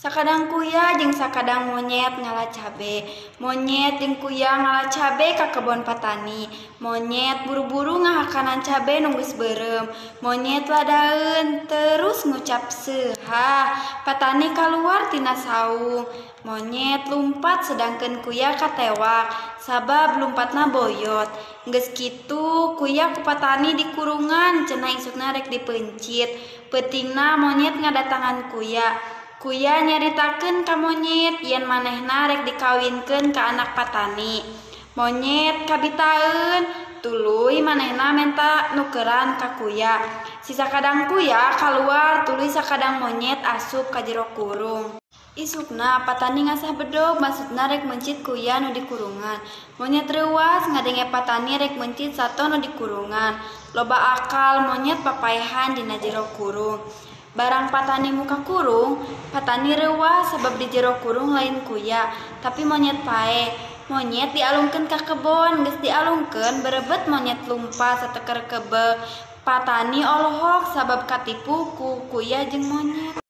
Sakadang kuya jeung sakadang monyet ngala cabe. Monyet jeung kuya ngala cabe ka kebon patani. Monyet buru-buru ngahakanan cabe nu geus beureum. Monyet ladaeun terus ngucap seuhah. Patani kaluar tina saung. Monyet lumpat sedangkeun kuya katewak sabab lumpatna boyot. Geus kitu kuya ku patani dikurungan cenah isukna rek dipeuncit. Peutingna monyet ngadatangan kuya. Kuya nyaritakeun ka monyet yen manehna rek dikawinkeun ka anak patani. Monyet kabitaeun, tuluy manehna menta nukeran ka kuya. Si sakadang kuya kaluar tuluy sakadang monyet asup ka jero kurung. Isukna patani ngasah bedog maksudna rek meuncit kuya nu dikurungan. Monyet reuwas ngadenge patani rek meuncit sato nu dikurungan. Loba akal monyet papaehan dina jero kurung. Barang patani muka kurung, patani reuwas sabab di jero kurung lain kuya, tapi monyet paeh. Monyet dialungkeun ka kebon, geus dialungkeun berebet monyet lumpat sateker kebek. Patani olohok sabab katipu ku kuya jeung monyet.